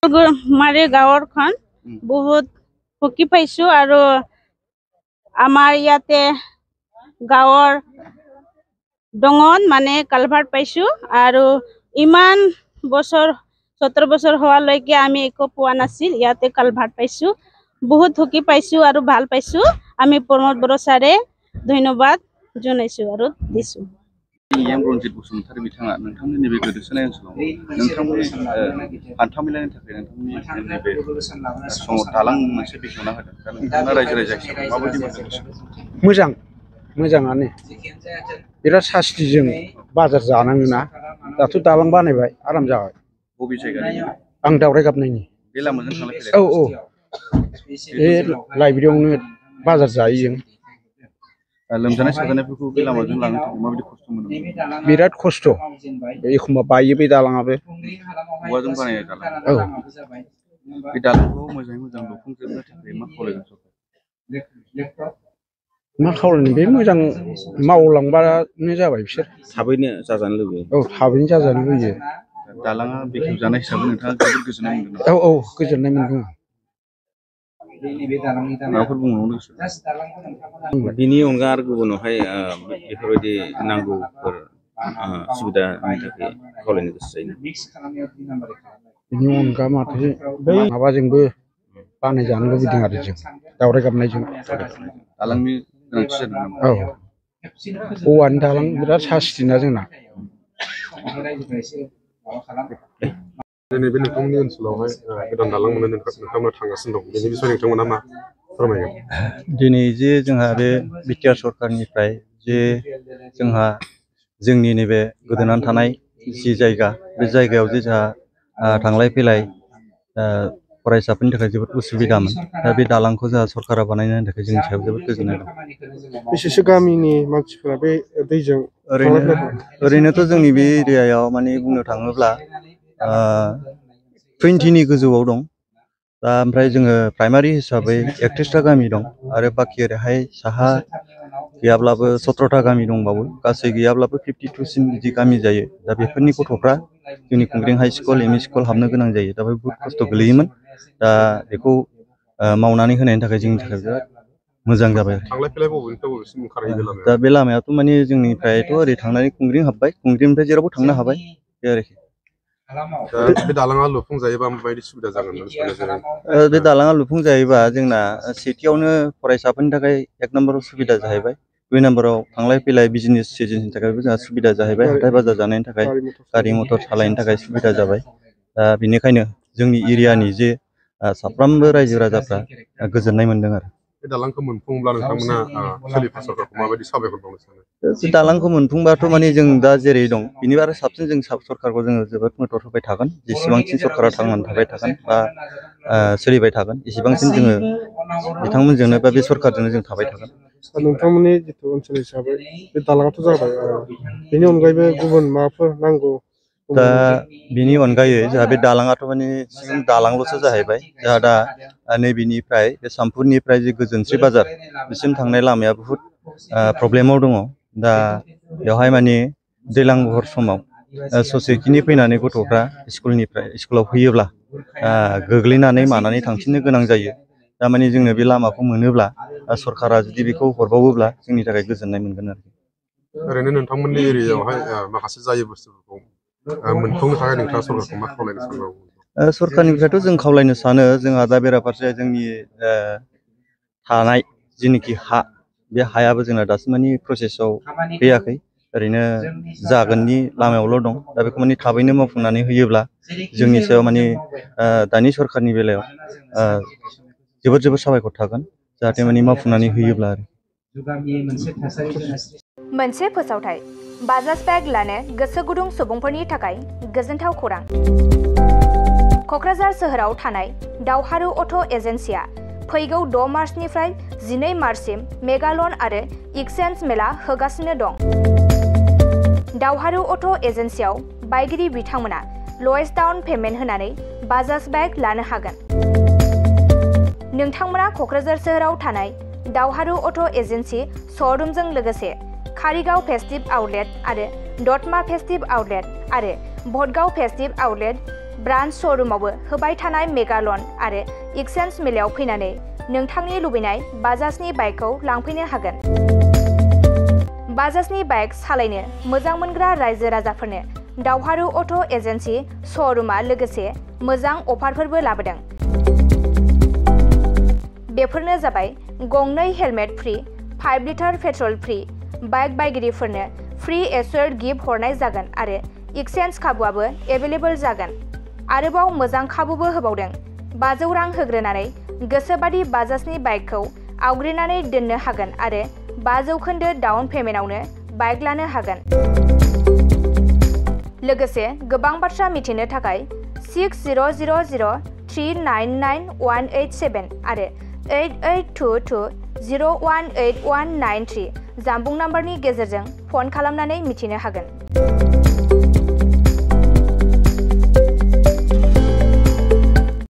मारे गाँवर खन बहुत हकी पाइसु आरो आमार याते गाँवर दंगन माने कालभार्ट पाइसु आरो इमान बছर 17 বছর হওয়া লৈকে আমি একো পোৱা নাছিল ইয়াতে কালভাৰ্ট পাইছো বহুত হকি পাইছো আৰু ভাল পাইছো আমি প্ৰমোদ বড়ো সাৰে ধন্যবাদ জনাইছো আৰু দিছো ইয়াম रनजित बसुमतारी बिथाङा नोंथांनि नैबे गोदोसोनाय ओनसोलाव नोंथांनि हान्था मेलानि थाखाय नोंथांनि नैबे समाव दालां मोनसे बेखेवना होदों दा नोंथाङा रायजो राजा हिसाबै माबायदि मोनदों मोजाङानो बिराद सास्तिजों बाजार जानाङोना दाथ' दालां बानायबाय आराम जाबाय बबे जायगानि आं दावराय गाबनायनि बे लामाजों थांलाय फैलाय बे लाइब्रेरियावनो बाजार जायो जों लोमजानाय साजानायफोरखौ बे लामाजों लांनो थाखाय माबायदि खस्थ' मोनो बिराद खस्थ' एखमबा बायो बे दालाङाबो औवाजों बानायनाय दालां बे दालांखौ मोजाङै मोजां लुफुंजोबनो थाखाय मा खावलायगोन सरकार मा खावलायनो बे मोजां मावलांबानो जाबाय बिसोर थाबैनो जाजानो लुबैयो थाबैनो जाजानो लुबैयो दालाङा बेखेवजानाय हिसाबै नोंथाङा जोबोद गोजोननाय मोनदों गोजोननाय मोनदों माबाफोर बुंबावनो गोसो बिनि अनगा आरो गुबुनावहाय बेफोरबायदि नांगौफोर सुबिदानि थाखाय खावलायनो गोसो जायो बिनि अनगा माथो बै माबाजोंबो बानायजानो लुबैदों आरो जों दावराय गाबनायजों दालांनि गोनांथि जादों नामा औवानि दालां बिराद सास्तिना जोंना दिनै बे नोंथांमोननि ओनसोलावहाय गोदान दालां मोननो नोंथांमोना थांगासिनो दं बेनि बिसय नोंथांमोना मा फोरमायगोन दिनै जे जोंहा बे बिटिआर सरकारनिफ्राय जे जोंहा जोंनि नैबे गोदोनानै थानाय जि जायगा बे जायगायाव जे जोंहा थांलाय फैलाय फरायसाफोरनि थाखाय जोबोद उसुबिदामोन दा बे दालांखौ जोंहा सरकारा बानायनायनि थाखाय जोंनि सायाव जोबोद गोजोननाय दं बेसेसो गामिनि मानसिफोरा बे दैजों ओरैनोथ' जोंनि बे एरियायाव माने बुंनो थाङोब्ला 20नि गोजौआव दं दा ओमफ्राय जोङो प्राइमारि हिसाबै 31टा गामि दं आरो बाखि ओरैहाय साहा गैयाब्लाबो 17टा गामि दंबावो गासै गैयाब्लाबो 52सिम बिदि गामि जायो दा बेफोरनि गथ'फ्रा जोंनि खुंग्रिं हाई स्कुल एमइ स्कुल हाबनो गोनां जायो दा बहुत खस्थ' गोलैयोमोन दा बेखौ मावनानै होनायनि थाखाय जोंनि थाखाय बिराद मोजां जाबाय थांलाय फैलाय बबेनिफ्राय बबेसिम ओंखारहैयो बे लामाया दा बे लामायाथ' माने जोंनिफ्रायथ' ओरै थांनानै खुंग्रिं हाबबाय खुंग्रिंनिफ्राय जेरावबो थांनो हाबाय बे आरोखि बे दालाङा लुफुंजायोबा माबायदि सुबिदा जागोन बे दालाङा लुफुंजायोबा जोंना सेथियावनो फरायसाफोरनि थाखाय 1 नम्बराव सुबिदा जाहैबाय 2 नम्बराव थांलाय फैलाय बिजनेस सिजननि थाखायबो जोंहा सुबिदा जाहैबाय हाथाय बाजार जानायनि थाखाय गारि मटर सालायनो थाखाय सुबिदा जाबाय दा बेनिखायनो जोंनि एरियानि जे साफ्रोमबो रायजो राजाफ्रा गोजोननाय मोनदों आरो बे दालांखौ मोनफुंब्ला नोंथांमोना सोलिफु सरकारखौ माबायदि साबायखर बावनो सानो बे दालांखौ मोनफुंबाथ' माने जों दा जेरै दं बिनि आरो साबसिन जों सरकारखौ जोङो जोबोद मदद होबाय थागोन जेसेबांसिन सरकारा थांनानै थाबाय थागोन बा सोलिबाय थागोन एसेबांसिन जोङो बिथांमोनजोंनो बा बे सरकारजोंनो जों थाबाय थागोन नोंथांमोननि जिथु ओनसोल हिसाबै बे दालाङाथ' जाबाय बेनि अनगायैबो गुबुन माबाफोर नांगौ दा बिनि अनगायै जोंहा बे दालाङाथ' माने दालांल'सो जाहैबाय जोंहा दा नैबेनिफ्राय बे सामफुरनिफ्राय जे गोजोनस्रि बाजार बिसिम थांनाय लामाया बुहुद प्रब्लेमाव दङ दा बेवहाय माने दैज्लां बहर समाव ससेखिनि फैनानै गथ'फ्रा स्कुलाव फैयोब्ला गोग्लैनानै मानानै थांफिननो गोनां जायो दा माने जोंनो बे लामाखौ मोनोब्ला सरकारा जुदि बेखौ हरबावोब्ला जोंनि थाखाय गोजोननाय मोनगोन आरो ओरैनो नोंथांमोननि एरियायावहाय माखासे जायो बुस्थुफोरखौ मोनफुंनो थाखाय नोंथाङा सरकारखौ मा खावलायनो सानबावो सरकारनिफ्रायथ' जों खावलायनो सानो जोंहा दा बेराफारसे जोंनि थानाय जिनिखि हा बे हायाबो जोंना दासिम माने प्रसेसआव फैयाखै ओरैनो जागोननि लामायावल' दं दा बेखौ माने थाबैनो मावफुंनानै होयोब्ला जोंनि सायाव माने दानि सरकारनि बेलायाव जोबोद साबायखर थागोन जाहाथे माने मावफुंनानै होयोब्ला आरो मोनसे फोसावथाय बाजाज बेग लानो गोसो गुदुं सुबुंफोरनि थाखाय गोजोनथाव खौरां क'क्राझार सोहोराव थानाय दावहारु अट' एजेन्सिया फैगौ 6 मार्चनिफ्राय 12 मार्चसिम मेगा लन आरो एक्सचेन्ज मेला होगासिनो दं दावहारु अट' एजेन्सियाव बायगिरि बिथांमोना लवेस्ट डाउन पेमेन्ट होनानै बाजाज बेग लानो हागोन नोंथांमोना क'क्राझार सोहोराव थानाय दावहारु अट' एजेन्सि श'रुमजों लोगोसे कारिगाव फेस्टिभ आउटलेट आरो दतमा फेस्टिभ आउटलेट आरो भटगाव फेस्टिभ आउटलेट ब्रान्च श'रुमावबो होबाय थानाय मेगा लन आरो एक्सचेन्ज मेलायाव फैनानै नोंथांनि लुबैनाय बाजाजनि बाइकखौ लांफैनो हागोन। बाजाजनि बाइक सालायनो मोजां मोनग्रा रायजो राजाफोरनो दावहारु अट' एजेन्सि श'रुमा लोगोसे मोजां अफारफोरबो लाबोदों। बेफोरनो जाबाय गंनै helmet free, 5 litre petrol free, bike बायगिरिफोरनो फ्रि एसुर गिफ्ट हरनाय जागोन आरो एक्सचेन्ज खाबुआबो एभेलेबल जागोन। आरोबाव मोजां खाबुबो होबावदों। 500 रां होग्रोनानै गोसोबादि बाजाजनि बाइकखौ आवग्रिनानै दोननो हागोन आरो 5% डाउन पेमेन्टआवनो बाइक लानो हागोन। लोगोसे गोबां बाथ्रा मिथिनो थाखाय 6000399187 आरो 8822018193 जानबुं नाम्बारनि गेजेरजों फन खालामनानै मिथिनो हागोन।